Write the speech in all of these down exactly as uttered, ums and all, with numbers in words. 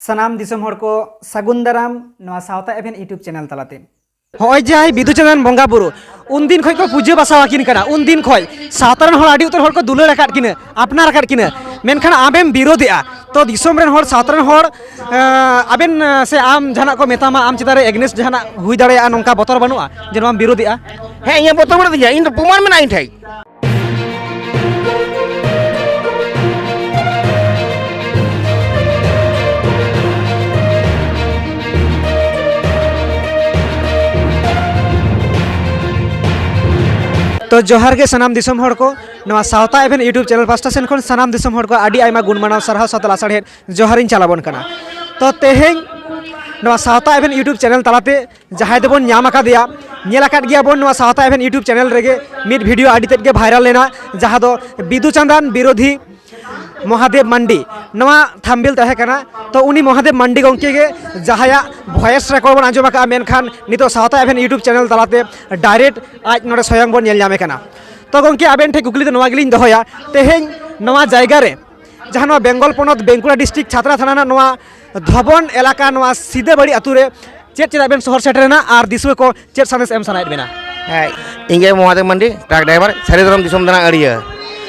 ᱥᱟᱱᱟᱢ ᱫᱤᱥᱚᱢ ᱦᱚᱲ ᱠᱚ ᱥᱟᱹᱜᱩᱱ ᱫᱟᱨᱟᱢ ᱱᱚᱣᱟ ᱥᱟᱶᱛᱟ ᱮᱵᱷᱮᱱ YouTube ᱪᱮᱱᱮᱞ ᱛᱟᱞᱟᱛᱮ᱾ ᱦᱚᱸᱜᱼᱚᱭ ᱡᱮ ᱵᱤᱫᱩ ᱪᱟᱸᱫᱟᱱ ᱵᱚᱸᱜᱟ ᱵᱩᱨᱩ, ᱩᱱᱫᱤᱱ ᱠᱷᱚᱡ ᱠᱚ ᱯᱩᱡᱟᱹ ᱵᱟᱥᱟᱣ ᱟᱹᱠᱤᱱ ᱠᱟᱱᱟ, ᱩᱱᱫᱤᱱ ᱠᱷᱚᱡ ᱥᱟᱶᱛᱟ ᱨᱮᱱ ᱦᱚᱲ ᱟᱹᱰᱤ ᱩᱛᱟᱹᱨ ᱦᱚᱲ ᱠᱚ ᱫᱩᱞᱟᱹᱲ ᱟᱠᱟᱫ ᱠᱤᱱᱟᱹ, ᱟᱯᱱᱟᱨ ᱟᱠᱟᱫ ᱠᱤᱱᱟᱹ, ᱢᱮᱱᱠᱷᱟᱱ ᱟᱢᱮᱢ ᱵᱤᱨᱳᱫᱮᱜᱼᱟ᱾ ᱛᱚ ᱫᱤᱥᱚᱢ ᱨᱮᱱ ᱦᱚᱲ, ᱥᱟᱶᱛᱟ ᱨᱮᱱ ᱦᱚᱲ, ᱮᱸ, ᱟᱵᱮᱱ, ᱮᱸ, ᱥᱮ ᱟᱢ ᱡᱟᱦᱟᱱᱟᱜ ᱠᱚ ᱢᱮᱛᱟᱢᱟ, ᱟᱢ ᱪᱮᱛᱟᱱ ᱨᱮ against ᱡᱟᱦᱟᱱᱟᱜ ᱦᱩᱭ ᱫᱟᱲᱮᱭᱟᱜᱼᱟ, ᱱᱚᱝᱠᱟ ᱵᱚᱛᱚᱨ ᱵᱟᱹᱱᱩᱜᱼᱟ ᱡᱮ ᱱᱚᱣᱟᱢ ᱵᱤᱨᱳᱫᱮᱜᱼᱟ? ᱦᱮᱸ, ᱤᱧᱟᱹᱜ ᱵᱚᱛᱚᱨ ᱵᱟᱹᱱᱩᱜ ᱛᱤᱧᱟ, ᱤᱧ ᱫᱚ ᱯᱨᱚᱢᱟᱱ ᱢᱮᱱᱟᱜᱼᱟ ᱤᱧ ᱴᱷᱮᱡ᱾ ᱛᱚ ᱡᱚᱦᱟᱨ ᱜᱮ ᱥᱟᱱᱟᱢ ᱫᱤᱥᱚᱢ ᱦᱚᱲ ᱠᱚ, ᱱᱚᱣᱟ ᱥᱟᱶᱛᱟ ᱮᱵᱷᱮᱱ YouTube ᱪᱮᱱᱮᱞ ᱯᱟᱥᱴᱟ ᱥᱮᱱ ᱠᱷᱚᱱ ᱥᱟᱱᱟᱢ ᱫᱤᱥᱚᱢ ᱦᱚᱲ ᱠᱚ ᱟᱹᱰᱤ ᱟᱭᱢᱟ ᱜᱩᱱ ᱢᱟᱱᱟᱣ ᱥᱟᱨᱦᱟᱣ ᱥᱟᱶᱛᱮ ᱞᱟᱥᱟᱲᱦᱮᱫ ᱡᱚᱦᱟᱨᱤᱧ ᱪᱟᱞ ᱟᱵᱚᱱ ᱠᱟᱱᱟ᱾ ᱛᱚ ᱛᱮᱦᱮᱧ ᱱᱚᱣᱟ ᱥᱟᱶᱛᱟ ᱮᱵᱷᱮᱱ YouTube ᱪᱮᱱᱮᱞ ᱛᱟᱞᱟᱛᱮ ᱡᱟᱦᱟᱸᱭ ᱫᱚᱵᱚᱱ ᱧᱟᱢ ᱟᱠᱟᱫᱮᱭᱟ, ᱧᱮᱞ ᱟᱠᱟᱫ ᱜᱮᱭᱟ ᱵᱚᱱ ᱱᱚᱣᱟ ᱥᱟᱶᱛᱟ ᱮᱵᱷᱮᱱ YouTube ᱪᱮᱱᱮᱞ ᱨᱮᱜᱮ ᱢᱤᱫ ᱵᱷᱤᱰᱤᱭᱳ ᱟᱹᱰᱤ ᱛᱮᱫ ᱜᱮ ᱵᱷᱟᱭᱨᱟᱞ ᱞᱮᱱᱟ, ᱡᱟᱦᱟᱸ ᱫᱚ ᱵᱤᱫᱩ ᱪᱟᱸᱫᱟᱱ ᱵᱤᱨᱳᱫᱷᱤ ᱢᱚᱦᱟᱫᱮᱵ ᱢᱟᱱᱰᱤ, ᱱᱚᱣᱟ ᱛᱷᱟᱢᱵᱤᱞ ᱛᱟᱦᱮᱸ ᱠᱟᱱᱟ᱾ ᱛᱚ ᱩᱱᱤ ᱢᱚᱦᱟᱫᱮᱵ ᱢᱟᱱᱰᱤ ᱜᱚᱢᱠᱮ ᱜᱮ, ᱡᱟᱦᱟᱸᱭᱟᱜ ᱵᱷᱚᱭᱮᱥ ᱨᱮᱠᱚᱨᱰ ᱵᱚᱱ ᱟᱸᱡᱚᱢ ᱟᱠᱟᱫᱼᱟ, ᱢᱮᱱᱠᱷᱟᱱ ᱱᱤᱛᱚᱜ ᱥᱟᱶᱛᱟ ᱮᱵᱷᱮᱱ YouTube ᱪᱮᱱᱮᱞ ᱛᱟᱞᱟᱛᱮ ᱰᱟᱭᱨᱮᱠᱴ ᱟᱡ ᱱᱚᱰᱮ ᱥᱚᱭᱚᱝ ᱵᱚᱱ ᱧᱮᱞ ᱧᱟᱢᱮ ᱠᱟᱱᱟ᱾ ᱛᱚ ᱜᱚᱢᱠᱮ, ᱟᱵᱮᱱ ᱴᱷᱮᱱ ᱠᱩᱠᱞᱤ ᱫᱚ ᱱᱚᱣᱟ ᱜᱮᱞᱤᱧ ᱫᱚᱦᱚᱭᱟ, ᱛᱮᱦᱮᱧ ᱱᱚᱣᱟ ᱡᱟᱭᱜᱟ ᱨᱮ, ᱡᱟᱦᱟᱸ ᱱᱚᱣᱟ ᱵᱮᱝᱜᱚᱞ ᱯᱚᱱᱚᱛ ᱵᱟᱸᱠᱩᱲᱟ ᱰᱤᱥᱴᱨᱤᱠᱴ ᱪᱷᱟᱛᱨᱟ ᱛᱷᱟᱱᱟ ᱨᱮᱱᱟᱜ ᱱᱚᱣᱟ ᱫᱷᱚᱵᱚᱱ ᱮᱞᱟᱠᱟ, ᱱᱚᱣᱟ ᱥᱤᱫᱟᱹᱵᱟᱹᱲᱤ ᱟᱹᱛᱩ ᱨᱮ ᱪᱮᱫ ᱪᱮᱫᱟᱜ ᱵᱮᱱ ᱥᱚᱦᱚᱨ ᱥᱮᱴᱮᱨᱮᱱᱟ ᱟᱨ ᱫᱤᱥᱩᱣᱟᱹ ᱠᱚ ᱪᱮᱫ ᱥᱟᱸᱫᱮᱥ ᱮᱢ ᱥᱟᱱᱟᱭᱮᱫ ᱵᱮᱱᱟ? ᱦᱮᱸ, ᱤᱧ ᱜᱮ ᱢᱚᱦᱟᱫᱮᱵ ᱢᱟᱱᱰᱤ, ᱴᱨᱟᱠ ᱰᱨᱟᱭᱵᱷᱟᱨ, ᱥᱟᱹᱨᱤ ᱫᱷᱚᱨᱚᱢ ᱫᱤᱥᱚᱢ ᱫᱟᱬᱟ ᱟᱹᱲᱤᱭᱟᱹ᱾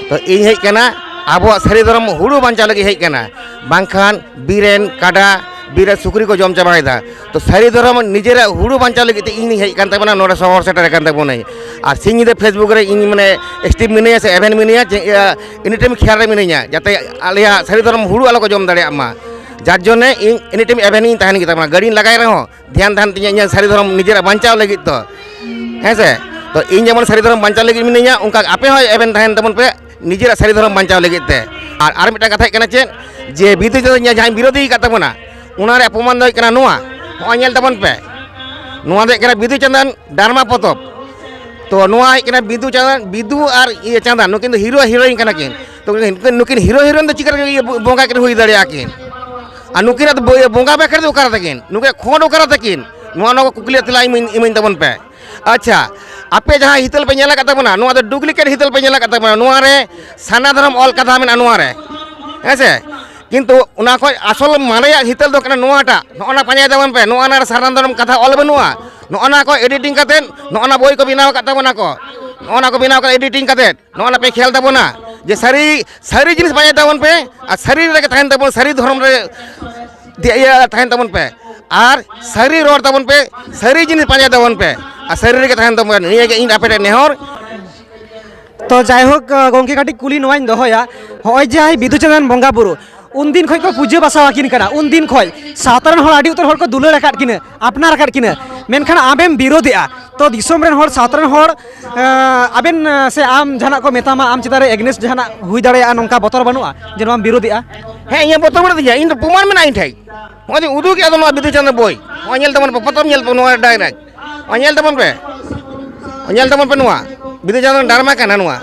ᱛᱚ ᱤᱧ ᱦᱮᱡ ᱠᱟᱱᱟ ᱟᱵᱚᱣᱟᱜ ᱥᱟᱹᱨᱤ ᱫᱷᱚᱨᱚᱢ ᱦᱩᱲᱩ ᱵᱟᱧᱪᱟᱣ ᱞᱟᱹᱜᱤᱫ ᱦᱮᱡ ᱠᱟᱱᱟ, ᱵᱟᱝᱠᱷᱟᱱ ᱵᱤᱨ ᱨᱮᱱ ᱠᱟᱰᱟ, ᱵᱤᱨ ᱨᱮ ᱥᱩᱠᱨᱤ ᱠᱚ ᱡᱚᱢ ᱪᱟᱵᱟᱭᱮᱫᱟ᱾ ᱛᱚ ᱥᱟᱹᱨᱤ ᱫᱷᱚᱨᱚᱢ ᱱᱤᱡᱮᱨᱟᱜ ᱦᱩᱲᱩ ᱵᱟᱧᱪᱟᱣ ᱞᱟᱹᱜᱤᱫ ᱛᱮ ᱤᱧ ᱦᱮᱡ ᱠᱟᱱ ᱛᱟᱵᱚᱱᱟ, ᱱᱚᱰᱮ ᱥᱚᱦᱚᱨ ᱥᱮᱴᱮᱨ ᱟᱠᱟᱱ ᱛᱟᱵᱚᱱᱟᱹᱧ᱾ ᱟᱨ ᱥᱤᱧ ᱧᱤᱫᱟᱹ Facebook ᱨᱮ ᱤᱧ ᱢᱟᱱᱮ active ᱢᱤᱱᱟᱹᱧᱟ ᱥᱮ ᱮᱵᱷᱮᱱ ᱢᱤᱱᱟᱹᱧᱟ, ᱡᱮ, ᱤᱭᱟᱹ, anytime ᱠᱷᱮᱭᱟᱞ ᱨᱮ ᱢᱤᱱᱟᱹᱧᱟ, ᱡᱟᱛᱮ ᱟᱞᱮᱭᱟᱜ ᱥᱟᱹᱨᱤ ᱫᱷᱚᱨᱚᱢ ᱦᱩᱲᱩ ᱟᱞᱚ ᱠᱚ ᱡᱚᱢ ᱫᱟᱲᱮᱭᱟᱜ ᱢᱟ᱾ ᱡᱟᱨ ᱡᱚᱱᱱᱮ ᱤᱧ anytime ᱮᱵᱷᱮᱱ ᱤᱧ ᱛᱟᱦᱮᱱ ᱜᱮᱛᱟ ᱵᱚᱱᱟ᱾ ᱜᱟᱹᱰᱤᱧ ᱞᱟᱜᱟᱭ ᱨᱮᱦᱚᱸ ᱫᱷᱮᱭᱟᱱ ᱛᱟᱦᱮᱱ ᱛᱤᱧᱟᱹ ᱤᱧᱟᱹᱜ ᱥᱟᱹᱨᱤ ᱫᱷᱚᱨᱚᱢ ᱱᱤᱡᱮᱨᱟᱜ ᱵᱟᱧᱪᱟᱣ ᱞᱟᱹᱜᱤᱫ ᱛᱚ, ᱦᱮᱸ ᱥᱮ? ᱛᱚ ᱤᱧ ᱡᱮᱢᱚᱱ ᱥᱟᱹᱨᱤ ᱫᱷᱚᱨᱚᱢ ᱵᱟᱧᱪᱟᱣ ᱞᱟᱹᱜᱤᱫ ᱢᱤᱱᱟᱹᱧᱟ, ᱚᱱᱠᱟ ᱟᱯᱮ ᱦᱚᱸ ᱮᱵᱷᱮᱱ ᱛᱟᱦᱮᱱ ᱛᱟᱵᱚᱱ ᱯᱮ ᱱᱤᱡᱮᱨᱟᱜ ᱥᱟᱹᱨᱤ ᱫᱷᱚᱨᱚᱢ ᱵᱟᱧᱪᱟᱣ ᱞᱟᱹᱜᱤᱫ ᱛᱮ᱾ ᱟᱨ, ᱟᱨ ᱢᱤᱫᱴᱟᱝ ᱠᱟᱛᱷᱟ ᱦᱩᱭᱩᱜ ᱠᱟᱱᱟ ᱪᱮᱫ, ᱡᱮ ᱵᱤᱫᱩ ᱪᱟᱸᱫᱟᱱ ᱡᱟᱦᱟᱸᱭ ᱵᱤᱨᱳᱫᱷᱤ ᱟᱠᱟᱫ ᱛᱟᱵᱚᱱᱟ, ᱚᱱᱟ ᱨᱮᱭᱟᱜ ᱯᱨᱚᱢᱟᱱ ᱫᱚ ᱦᱩᱭᱩᱜ ᱠᱟᱱᱟ ᱱᱚᱣᱟ᱾ ᱦᱚᱸᱜᱼᱚᱭ ᱧᱮᱞ ᱛᱟᱵᱚᱱ ᱯᱮ, ᱱᱚᱣᱟ ᱫᱚ ᱦᱩᱭᱩᱜ ᱠᱟᱱᱟ ᱵᱤᱫᱩ ᱪᱟᱸᱫᱟᱱ ᱰᱨᱟᱢᱟ ᱯᱚᱛᱚᱵ᱾ ᱛᱚ ᱱᱚᱣᱟ ᱦᱩᱭᱩᱜ ᱠᱟᱱᱟ ᱵᱤᱫᱩ ᱪᱟᱸᱫᱟᱱ, ᱵᱤᱫᱩ ᱟᱨ ᱤᱭᱟᱹ ᱪᱟᱸᱫᱟᱱ, ᱱᱩᱠᱤᱱ ᱫᱚ ᱦᱤᱨᱳ ᱦᱤᱨᱳᱭᱤᱱ ᱠᱟᱱᱟ ᱠᱤᱱ᱾ ᱛᱚ ᱱᱩᱠᱤᱱ, ᱱᱩᱠᱤᱱ ᱦᱤᱨᱳ ᱦᱤᱨᱳᱭᱤᱱ ᱫᱚ ᱪᱤᱠᱟᱹ ᱞᱮᱠᱟ ᱤᱭᱟᱹ ᱵᱚᱸᱜᱟ ᱠᱤᱱ ᱦᱩᱭ ᱫᱟᱲᱮᱭᱟᱜᱼᱟ ᱠᱤᱱ? ᱟᱨ ᱱᱩᱠᱤᱱᱟᱜ ᱫᱚ ᱵᱚ-, ᱵᱚᱸᱜᱟ ᱵᱟᱠᱷᱮᱲ ᱫᱚ ᱚᱠᱟᱨᱮ ᱛᱟᱹᱠᱤᱱ? ᱱᱩᱠᱤᱱᱟᱜ ᱠᱷᱚᱸᱰ ᱚᱠᱟᱨᱮ ᱛᱟᱹᱠᱤᱱ? ᱱᱚᱣᱟ, ᱱᱚᱣᱟ ᱠᱚ ᱠᱩᱠᱞᱤ ᱨᱮᱭᱟᱜ ᱛᱮᱞᱟ ᱤᱢᱟᱹᱧ, ᱤᱢᱟᱹᱧ ᱛᱟᱵᱚᱱ ᱯᱮ᱾ ᱟᱪᱪᱷᱟ, ᱟᱯᱮ ᱡᱟᱦᱟᱸ ᱦᱤᱛᱟᱹᱞ ᱯᱮ ᱧᱮᱞ ᱟᱠᱟᱫ ᱛᱟᱵᱚᱱᱟ, ᱱᱚᱣᱟ ᱫᱚ duplicate ᱦᱤᱛᱟᱹᱞ ᱯᱮ ᱧᱮᱞ ᱟᱠᱟᱫ ᱛᱟᱵᱚᱱᱟ᱾ ᱱᱚᱣᱟ ᱨᱮ ᱥᱟᱨᱱᱟ ᱫᱷᱚᱨᱚᱢ ᱚᱞ ᱠᱟᱛᱷᱟ ᱢᱮᱱᱟᱜᱼᱟ ᱱᱚᱣᱟ ᱨᱮ, ᱦᱮᱸ ᱥᱮ? ᱠᱤᱱᱛᱩ ᱚᱱᱟ ᱠᱷᱚᱱ ᱟᱥᱚᱞ ᱢᱟᱨᱮᱭᱟᱜ ᱦᱤᱛᱟᱹᱞ ᱫᱚ ᱠᱟᱱᱟ ᱱᱚᱣᱟᱴᱟᱜ᱾ ᱱᱚᱜᱼᱚ ᱱᱟ ᱯᱟᱸᱡᱟᱭ ᱛᱟᱵᱚᱱ ᱯᱮ, ᱱᱚᱜᱼᱚ ᱱᱟ ᱨᱮ ᱥᱟᱨᱱᱟ ᱫᱷᱚᱨᱚᱢ ᱠᱟᱛᱷᱟ ᱚᱞ ᱵᱟᱹᱱᱩᱜᱼᱟ᱾ ᱱᱚᱜᱼᱚ ᱱᱟ ᱠᱚ ᱮᱰᱤᱴᱤᱝ ᱠᱟᱛᱮᱫ ᱱᱚᱜᱼᱚ ᱱᱟ ᱵᱳᱭ ᱠᱚ ᱵᱮᱱᱟᱣ ᱟᱠᱟᱫ ᱛᱟᱵᱚᱱᱟ ᱠᱚ, ᱱᱚᱜᱼᱚ ᱱᱟ ᱠᱚ ᱵᱮᱱᱟᱣ ᱠᱟᱛᱮᱫ ᱮᱰᱤᱴᱤᱝ ᱠᱟᱛᱮᱫ ᱱᱚᱜᱼᱚ ᱱᱟ ᱯᱮ ᱠᱷᱮᱞ ᱛᱟᱵᱚᱱᱟ ᱡᱮ ᱥᱟᱹᱨᱤ, ᱥᱟᱹᱨᱤ ᱡᱤᱱᱤᱥ ᱯᱟᱸᱡᱟᱭ ᱛᱟᱵᱚᱱ ᱯᱮ ᱟᱨ ᱥᱟᱹᱨᱤ ᱨᱮᱜᱮ ᱛᱟᱦᱮᱱ ᱛᱟᱵᱚᱱ, ᱥᱟᱹᱨᱤ ᱫᱷᱚᱨᱚᱢ ᱨᱮ ᱫᱮ-, ᱤᱭᱟᱹ ᱛᱟᱦᱮᱱ ᱛᱟᱵᱚᱱ ᱯᱮ ᱟᱨ ᱥᱟᱹᱨᱤ ᱨᱚᱲ ᱛᱟᱵᱚᱱ ᱯᱮ, ᱥᱟᱹᱨᱤ ᱡᱤᱱᱤᱥ ᱯᱟᱸᱡᱟᱭ ᱛᱟᱵᱚᱱ ᱯᱮ ᱟᱨ ᱥᱟᱹᱨᱤ ᱨᱮᱜᱮ ᱛᱟᱦᱮᱱ ᱛᱟᱵᱚᱱ ᱯᱮ᱾ ᱱᱤᱭᱟᱹ ᱜᱮ ᱤᱧ ᱟᱯᱮ ᱴᱷᱮᱱ ᱱᱮᱦᱚᱨ᱾ ᱛᱚ ᱡᱟᱭᱦᱳᱠ, ᱟᱸ, ᱜᱚᱢᱠᱮ, ᱠᱟᱹᱴᱤᱡ ᱠᱩᱞᱤ ᱱᱚᱣᱟᱧ ᱫᱚᱦᱚᱭᱟ, ᱦᱚᱸᱜᱼᱚᱭ ᱡᱮ ᱟᱭ ᱵᱤᱫᱩ ᱪᱟᱸᱫᱟᱱ ᱵᱚᱸᱜᱟ ᱵᱩᱨᱩ, ᱩᱱᱫᱤᱱ ᱠᱷᱚᱱ ᱠᱚ ᱯᱩᱡᱟᱹ ᱵᱟᱥᱟ ᱟᱹᱠᱤᱱ ᱠᱟᱱᱟ, ᱩᱱᱫᱤᱱ ᱠᱷᱚᱱ ᱥᱟᱶᱛᱟ ᱨᱮᱱ ᱦᱚᱲ ᱟᱹᱰᱤ ᱩᱛᱟᱹᱨ ᱦᱚᱲ ᱠᱚ ᱫᱩᱞᱟᱹᱲ ᱟᱠᱟᱫ ᱠᱤᱱᱟᱹ, ᱟᱯᱱᱟᱨ ᱟᱠᱟᱫ ᱠᱤᱱᱟᱹ, ᱢᱮᱱᱠᱷᱟᱱ ᱟᱢᱮᱢ ᱵᱤᱨᱳᱫᱮᱜᱼᱟ᱾ ᱛᱚ ᱫᱤᱥᱚᱢ ᱨᱮᱱ ᱦᱚᱲ, ᱥᱟᱶᱛᱟ ᱨᱮᱱ ᱦᱚᱲ, ᱟᱸ, ᱟᱵᱮᱱ, ᱟᱸ, ᱥᱮ ᱟᱢ ᱡᱟᱦᱟᱱᱟᱜ ᱠᱚ ᱢᱮᱛᱟᱢᱟ, ᱟᱢ ᱪᱮᱛᱟᱱ ᱨᱮ against ᱡᱟᱦᱟᱱᱟᱜ ᱦᱩᱭ ᱫᱟᱲᱮᱭᱟᱜᱼᱟ, ᱱᱚᱝᱠᱟ ᱵᱚᱛᱚᱨ ᱵᱟᱹᱱᱩᱜᱼᱟ ᱡᱮ ᱱᱚᱣᱟᱢ ᱵᱤᱨᱳᱫᱮᱜᱼᱟ? ᱦᱮᱸ, ᱤᱧᱟᱹᱜ ᱵᱚᱛᱚᱨ ᱵᱟᱹᱱᱩᱜ ᱛᱤᱧᱟ, ᱤᱧ ᱫᱚ ᱯᱨᱚᱢᱟᱱ ᱢᱮᱱᱟᱜᱼᱟ ᱤᱧ ᱴᱷᱮᱡ᱾ ᱱᱚᱜᱼᱚᱭ ᱡᱮ ᱩᱫᱩᱜᱮᱜᱼᱟ ᱫᱚ ᱱᱚᱣᱟ ᱵᱤᱫᱩ ᱪᱟᱸᱫᱟᱱ ᱵᱳᱭ, ᱱᱚᱜᱼᱚᱭ ᱧᱮᱞ ᱛᱟᱵᱚᱱ ᱯᱮ, ᱯᱚᱛᱚᱵ ᱧᱮᱞ ᱛᱟᱵᱚᱱ ᱱᱚᱣᱟ direct᱾ ᱱᱚᱜᱼᱚᱭ ᱧᱮᱞ ᱛᱟᱵᱚᱱ ᱯᱮ, ᱱᱚᱜᱼᱚᱭ ᱧᱮᱞ ᱛᱟᱵᱚᱱ ᱯᱮ, ᱱᱚᱣᱟ ᱵᱤᱫᱩ ᱪᱟᱸᱫᱟᱱ ᱰᱨᱟᱢᱟ ᱠᱟᱱᱟ ᱱᱚᱣᱟ᱾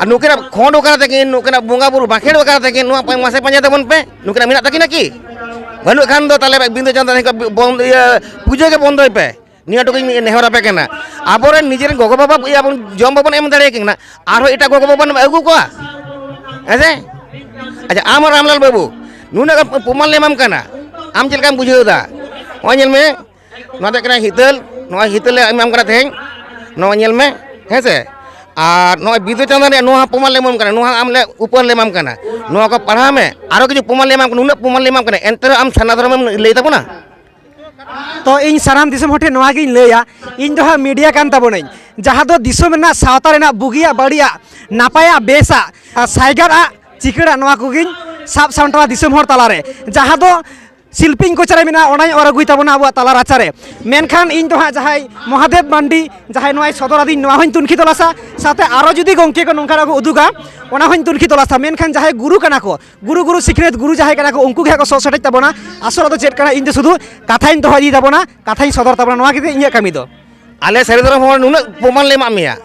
ᱟᱨ ᱱᱩᱠᱤᱱᱟᱜ ᱠᱷᱚᱸᱰ ᱚᱠᱟᱨᱮ ᱛᱟᱹᱠᱤᱱ, ᱱᱩᱠᱤᱱᱟᱜ ᱵᱚᱸᱜᱟ ᱵᱩᱨᱩ ᱵᱟᱸᱠᱷᱮᱲ ᱚᱠᱟᱨᱮ ᱛᱟᱹᱠᱤᱱ, ᱱᱚᱣᱟ ᱯᱟ-, ᱢᱟᱥᱮ ᱯᱟᱸᱡᱟ ᱛᱟᱵᱚᱱ ᱯᱮ, ᱱᱩᱠᱤᱱᱟᱜ ᱢᱮᱱᱟᱜ ᱛᱟᱹᱠᱤᱱᱟ ᱠᱤ? ᱵᱟᱹᱱᱩᱜ ᱠᱷᱟᱱ ᱫᱚ ᱛᱟᱦᱚᱞᱮ ᱵᱤᱫᱩ ᱪᱟᱸᱫᱟᱱ ᱠᱚ ᱵᱚᱱ-, ᱤᱭᱟᱹ, ᱯᱩᱡᱟᱹ ᱜᱮ ᱵᱚᱱᱫᱚᱭ ᱯᱮ᱾ ᱱᱤᱭᱟᱹ ᱴᱩᱠᱩᱧ ᱱᱮᱦᱚᱨ ᱟᱯᱮ ᱠᱟᱱᱟ᱾ ᱟᱵᱚᱨᱮᱱ ᱱᱤᱡᱮᱨᱮᱱ ᱜᱚᱜᱚ ᱵᱟᱵᱟ ᱤᱭᱟᱹ ᱵᱚᱱ ᱡᱚᱢ ᱵᱟᱵᱚᱱ ᱮᱢ ᱫᱟᱲᱮᱭᱟᱠᱤᱱ ᱠᱟᱱᱟ, ᱟᱨᱦᱚᱸ ᱮᱴᱟᱜ ᱜᱚᱜᱚ ᱵᱟᱵᱟ ᱵᱚᱱ ᱟᱹᱜᱩ ᱠᱚᱣᱟ? ᱦᱮᱸ ᱥᱮ? ᱟᱪᱪᱷᱟ, ᱟᱢ ᱨᱟᱢᱞᱟᱞ ᱵᱟᱹᱵᱩ, ᱱᱩᱱᱟᱹᱜ ᱜᱟᱱ ᱯᱨᱚᱢᱟᱱ ᱞᱮ ᱮᱢᱟᱢ ᱠᱟᱱᱟ, ᱟᱢ ᱪᱮᱫ ᱞᱮᱠᱟᱢ ᱵᱩᱡᱷᱟᱹᱣ ᱮᱫᱟ? ᱱᱚᱜᱼᱚᱭ ᱧᱮᱞ ᱢᱮ, ᱱᱚᱣᱟ ᱫᱚ ᱠᱟᱱᱟ ᱦᱤᱛᱟᱹᱞ, ᱱᱚᱣᱟ ᱦᱤᱛᱟᱹᱞ ᱞᱮ ᱮᱢᱟᱢ ᱠᱟᱱᱟ ᱛᱮᱦᱮᱧ, ᱱᱚᱣᱟ ᱧᱮᱞ ᱢᱮ, ᱦᱮᱸ ᱥᱮ? ᱟᱨ ᱱᱚᱜᱼᱚᱭ ᱵᱤᱫᱩ ᱪᱟᱸᱫᱟᱱ ᱨᱮᱭᱟᱜ ᱱᱚᱣᱟ ᱦᱚᱸ ᱯᱨᱚᱢᱟᱱ ᱞᱮ ᱮᱢᱟᱢ ᱠᱟᱱᱟ, ᱱᱚᱣᱟ ᱟᱢ ᱞᱮ ᱩᱯᱚᱦᱟᱨ ᱞᱮ ᱮᱢᱟᱢ ᱠᱟᱱᱟ, ᱱᱚᱣᱟ ᱠᱚ ᱯᱟᱲᱦᱟᱣ ᱢᱮ, ᱟᱨᱚ ᱠᱤᱪᱷᱩ ᱯᱨᱚᱢᱟᱱ ᱞᱮ ᱮᱢᱟᱢ ᱠᱟᱱᱟ, ᱩᱱᱟᱹᱜ ᱯᱨᱚᱢᱟᱱ ᱞᱮ ᱮᱢᱟᱢ ᱠᱟᱱᱟ, ᱮᱱᱛᱮ ᱨᱮᱦᱚᱸ ᱟᱢ ᱥᱟᱨᱱᱟ ᱫᱷᱚᱨᱚᱢᱮᱢ ᱞᱟᱹᱭ ᱛᱟᱵᱚᱱᱟ? ᱛᱚ ᱤᱧ ᱥᱟᱱᱟᱢ ᱫᱤᱥᱚᱢ ᱦᱚᱲ ᱴᱷᱮᱱ ᱱᱚᱣᱟ ᱜᱤᱧ ᱞᱟᱹᱭᱟ, ᱤᱧ ᱫᱚ ᱦᱟᱸᱜ ᱢᱤᱰᱤᱭᱟ ᱠᱟᱱ ᱛᱟᱵᱚᱱᱟᱹᱧ, ᱡᱟᱦᱟᱸ ᱫᱚ ᱫᱤᱥᱚᱢ ᱨᱮᱱᱟᱜ ᱥᱟᱶᱛᱟ ᱨᱮᱱᱟᱜ ᱵᱩᱜᱤᱭᱟᱜ ᱵᱟᱹᱲᱤᱡᱟᱜ, ᱱᱟᱯᱟᱭᱟᱜ ᱵᱮᱥᱟᱜ, ᱟᱨ ᱥᱟᱭᱜᱟᱫᱟᱜ ᱪᱤᱠᱟᱹᱲᱟᱜ, ᱱᱚᱣᱟ ᱠᱚᱜᱤᱧ ᱥᱟᱵ ᱥᱟᱢᱴᱟᱣᱟ ᱫᱤᱥᱚᱢ ᱦᱚᱲ ᱛᱟᱞᱟᱨᱮ, ᱡᱟᱦᱟᱸ ᱫᱚ ᱥᱤᱞᱯᱤᱧ ᱠᱚᱪᱟᱨᱮ ᱢᱮᱱᱟᱜᱼᱟ, ᱚᱱᱟᱧ ᱚᱨ ᱟᱹᱜᱩᱭ ᱛᱟᱵᱚᱱᱟ ᱟᱵᱚᱣᱟᱜ ᱛᱟᱞᱟ ᱨᱟᱪᱟᱨᱮ᱾ ᱢᱮᱱᱠᱷᱟᱱ ᱤᱧ ᱫᱚ ᱦᱟᱸᱜ ᱡᱟᱦᱟᱸᱭ ᱢᱚᱦᱟᱫᱮᱵ ᱢᱟᱱᱰᱤ ᱡᱟᱦᱟᱸᱭ ᱱᱚᱣᱟᱭ ᱥᱚᱫᱚᱨ ᱟᱹᱫᱤᱧ, ᱱᱚᱣᱟ ᱦᱚᱸᱧ ᱛᱩᱱᱠᱷᱤ ᱛᱚᱞᱟᱥᱟ, ᱥᱟᱶᱛᱮ ᱟᱨᱚ ᱡᱩᱫᱤ ᱜᱚᱢᱠᱮ ᱠᱚ ᱱᱚᱝᱠᱟᱱᱟᱜ ᱠᱚ ᱩᱫᱩᱜᱟ, ᱚᱱᱟ ᱦᱚᱸᱧ ᱛᱩᱱᱠᱷᱤ ᱛᱚᱞᱟᱥᱟ᱾ ᱢᱮᱱᱠᱷᱟᱱ ᱡᱟᱦᱟᱸᱭ ᱜᱩᱨᱩ ᱠᱟᱱᱟ ᱠᱚ, ᱜᱩᱨᱩ ᱜᱩᱨᱩ ᱥᱤᱠᱷᱱᱟᱹᱛ ᱜᱩᱨᱩ ᱡᱟᱦᱟᱸᱭ ᱠᱟᱱᱟ ᱠᱚ, ᱩᱱᱠᱩ ᱜᱮ ᱦᱟᱸᱜ ᱠᱚ ᱥᱚᱜ ᱥᱮᱴᱮᱡ ᱛᱟᱵᱚᱱᱟ᱾ ᱟᱥᱚᱞ ᱫᱚ ᱪᱮᱫ ᱠᱟᱱᱟ, ᱤᱧ ᱫᱚ ᱥᱩᱫᱷᱩ ᱠᱟᱛᱷᱟᱧ ᱫᱚᱦᱚ ᱤᱫᱤ ᱛᱟᱵᱚᱱᱟ, ᱠᱟᱛᱷᱟᱧ ᱥᱚᱫᱚᱨ ᱛᱟᱵᱚᱱᱟ, ᱱᱚᱣᱟ ᱜᱮ ᱤᱧᱟᱹᱜ ᱠᱟᱹᱢᱤ ᱫᱚ᱾ ᱟᱞᱮ ᱥᱟᱹᱨᱤ ᱫᱷᱚᱨᱚᱢ ᱦᱚᱲ ᱱᱩᱱᱟᱹᱜ ᱯᱨᱚᱢᱟᱱ ᱞᱮ ᱮᱢᱟᱜ ᱢᱮᱭᱟ,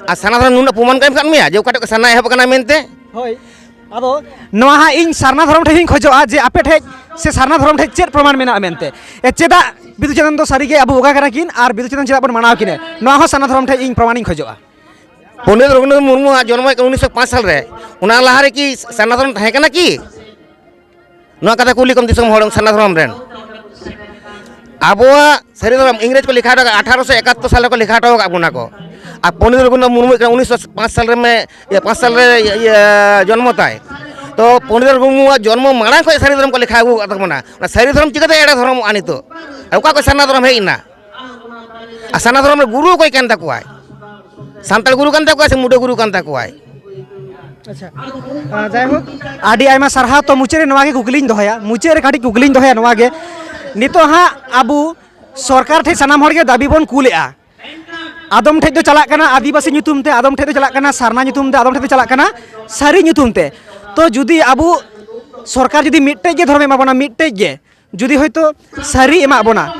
ᱟᱨ ᱥᱟᱨᱱᱟ ᱫᱷᱚᱨᱚᱢ ᱱᱩᱱᱟᱹᱜ ᱯᱨᱚᱢᱟᱱ ᱠᱚ ᱮᱢ ᱠᱟᱜ ᱢᱮᱭᱟ ᱡᱮ ᱚᱠᱟ ᱴᱷᱮᱡ ᱠᱷᱚᱱ ᱥᱟᱨᱱᱟ ᱮᱦᱚᱵ ᱟᱠᱟᱱᱟ ᱢᱮᱱᱛᱮ? ᱦᱳᱭ, ᱟᱫᱚ ᱱᱚᱣᱟ ᱦᱟᱸᱜ ᱤᱧ ᱥᱟᱨᱱᱟ ᱫᱷᱚᱨᱚᱢ ᱴᱷᱮᱱ ᱤᱧ ᱠᱷᱚᱡᱚᱜᱼᱟ ᱡᱮ ᱟᱯᱮ ᱴᱷᱮᱡ ᱥᱮ ᱥᱟᱨᱱᱟ ᱫᱷᱚᱨᱚᱢ ᱴᱷᱮᱡ ᱪᱮᱫ ᱯᱨᱚᱢᱟᱱ ᱢᱮᱱᱟᱜᱼᱟ ᱢᱮᱱᱛᱮ? ᱮ, ᱪᱮᱫᱟᱜ ᱵᱤᱫᱩ ᱪᱟᱸᱫᱟᱱ ᱫᱚ ᱥᱟᱹᱨᱤᱜᱮ ᱟᱵᱚ ᱵᱚᱸᱜᱟ ᱠᱟᱱᱟ ᱠᱤᱱ ᱟᱨ ᱵᱤᱫᱩ ᱪᱟᱸᱫᱟᱱ ᱪᱮᱫᱟᱜ ᱵᱚᱱ ᱢᱟᱱᱟᱣ ᱠᱤᱱᱟ? ᱱᱚᱣᱟ ᱦᱚᱸ ᱥᱟᱨᱱᱟ ᱫᱷᱚᱨᱚᱢ ᱴᱷᱮᱡ ᱤᱧ ᱯᱨᱚᱢᱟᱱᱤᱧ ᱠᱷᱚᱡᱚᱜᱼᱟ᱾ ᱯᱚᱱᱰᱤᱛ ᱨᱚᱜᱷᱩᱱᱟᱛᱷ ᱢᱩᱨᱢᱩᱣᱟᱜ ᱡᱚᱱᱢᱚ ᱦᱩᱭ ᱠᱟᱱᱟ ᱩᱱᱤᱥᱥᱚ ᱯᱟᱸᱪ ᱥᱟᱞ ᱨᱮ, ᱚᱱᱟ ᱞᱟᱦᱟ ᱨᱮ ᱠᱤ ᱥᱟᱨᱱᱟ ᱫᱷᱚᱨᱚᱢ ᱛᱟᱦᱮᱸ ᱠᱟᱱᱟ ᱠᱤ? ᱱᱚᱣᱟ ᱠᱟᱛᱷᱟ ᱠᱩᱞᱤ ᱠᱚᱢ ᱫᱤᱥᱚᱢ ᱦᱚᱲ, ᱥᱟᱨᱱᱟ ᱫᱷᱚᱨᱚᱢ ᱨᱮᱱ᱾ ᱟᱵᱚᱣᱟᱜ ᱥᱟᱹᱨᱤ ᱫᱷᱚᱨᱚᱢ ᱤᱝᱨᱮᱡᱽ ᱠᱚ ᱞᱮᱠᱷᱟ ᱦᱚᱴᱚ ᱠᱟᱜᱼᱟ, ᱟᱴᱷᱟᱨᱚᱥᱚ ᱮᱠᱟᱛᱛᱳᱨ ᱥᱟᱞ ᱨᱮᱠᱚ ᱞᱮᱠᱷᱟ ᱦᱚᱴᱚ ᱟᱠᱟᱫ ᱵᱚᱱᱟ ᱠᱚ᱾ ᱟᱨ ᱯᱚᱱᱰᱤᱛ ᱨᱚᱜᱷᱩᱱᱟᱛᱷ ᱢᱩᱨᱢᱩ ᱦᱩᱭᱩᱜ ᱠᱟᱱᱟ ᱩᱱᱤᱥᱥᱚ ᱯᱟᱸᱪ ᱥᱟᱞ ᱨᱮ ᱢᱮ-, ᱤᱭᱟᱹ, ᱯᱟᱸᱪ ᱥᱟᱞ ᱨᱮ ᱤᱭᱟᱹ, ᱡᱚᱱᱢᱚ ᱛᱟᱭ᱾ ᱛᱚ ᱯᱚᱱᱰᱤᱛ ᱨᱚᱜᱷᱩᱱᱟᱛᱷ ᱢᱩᱨᱢᱩᱣᱟᱜ ᱡᱚᱱᱢᱚ ᱢᱟᱲᱟᱝ ᱠᱷᱚᱱ ᱥᱟᱹᱨᱤ ᱫᱷᱚᱨᱚᱢ ᱠᱚ ᱞᱮᱠᱷᱟ ᱟᱹᱜᱩ ᱟᱠᱟᱫ ᱛᱟᱵᱚᱱᱟ᱾ ᱚᱱᱟ ᱥᱟᱹᱨᱤ ᱫᱷᱚᱨᱚᱢ ᱪᱤᱠᱟᱹᱛᱮ ᱮᱲᱮ ᱫᱷᱚᱨᱚᱢᱚᱜᱼᱟ ᱱᱤᱛᱚᱜ? ᱚᱠᱟ ᱠᱷᱚᱱ ᱥᱟᱨᱱᱟ ᱫᱷᱚᱨᱚᱢ ᱦᱮᱡ ᱮᱱᱟ? ᱟᱨ ᱥᱟᱨᱱᱟ ᱫᱷᱚᱨᱚᱢ ᱨᱮ ᱜᱩᱨᱩ ᱚᱠᱚᱭ ᱠᱟᱱ ᱛᱟᱠᱚᱣᱟᱭ? ᱥᱟᱱᱛᱟᱲ ᱜᱩᱨᱩ ᱠᱟᱱ ᱛᱟᱠᱚᱣᱟᱭ ᱥᱮ ᱢᱩᱰᱟᱹ ᱜᱩᱨᱩ ᱠᱟᱱ ᱛᱟᱠᱚᱣᱟᱭ? ᱟᱪᱪᱷᱟ, ᱟᱸ, ᱡᱟᱭᱦᱳᱠ, ᱟᱹᱰᱤ ᱟᱭᱢᱟ ᱥᱟᱨᱦᱟᱣ᱾ ᱛᱚ ᱢᱩᱪᱟᱹᱫ ᱨᱮ ᱱᱚᱣᱟ ᱜᱮ ᱠᱩᱠᱞᱤᱧ ᱫᱚᱦᱚᱭᱟ, ᱢᱩᱪᱟᱹᱫ ᱨᱮ ᱠᱟᱹᱴᱤᱡ ᱠᱩᱠᱞᱤᱧ ᱫᱚᱦᱚᱭᱟ ᱱᱚᱣᱟ ᱜᱮ, ᱱᱤᱛᱚᱜ ᱦᱟᱸᱜ ᱟᱵᱚ ᱥᱚᱨᱠᱟᱨ ᱴᱷᱮᱱ ᱥᱟᱱᱟᱢ ᱦᱚᱲ ᱜᱮ ᱫᱟᱹᱵᱤ ᱵᱚᱱ ᱠᱩᱞᱮᱫᱼᱟ, ᱟᱫᱚᱢ ᱴᱷᱮᱡ ᱫᱚ ᱪᱟᱞᱟᱜ ᱠᱟᱱᱟ ᱟᱹᱫᱤᱵᱟᱹᱥᱤ ᱧᱩᱛᱩᱢ ᱛᱮ, ᱟᱫᱚᱢ ᱴᱷᱮᱡ ᱫᱚ ᱪᱟᱞᱟᱜ ᱠᱟᱱᱟ ᱥᱟᱨᱱᱟ ᱧᱩᱛᱩᱢ ᱛᱮ, ᱟᱫᱚᱢ ᱴᱷᱮᱡ ᱫᱚ ᱪᱟᱞᱟᱜ ᱠᱟᱱᱟ ᱥᱟᱹᱨᱤ ᱧᱩᱛᱩᱢ ᱛᱮ᱾ ᱛᱚ ᱡᱩᱫᱤ ᱟᱵᱚ ᱥᱚᱨᱠᱟᱨ ᱡᱩᱫᱤ ᱢᱤᱫᱴᱮᱡ ᱜᱮ ᱫᱷᱚᱨᱚᱢᱮ ᱮᱢᱟ ᱵᱚᱱᱟ, ᱢᱤᱫᱴᱮᱡ ᱜᱮ, ᱡᱩᱫᱤ ᱦᱚᱭᱛᱳ ᱥᱟᱹᱨᱤ ᱮᱢᱟᱜ ᱵᱚᱱᱟ,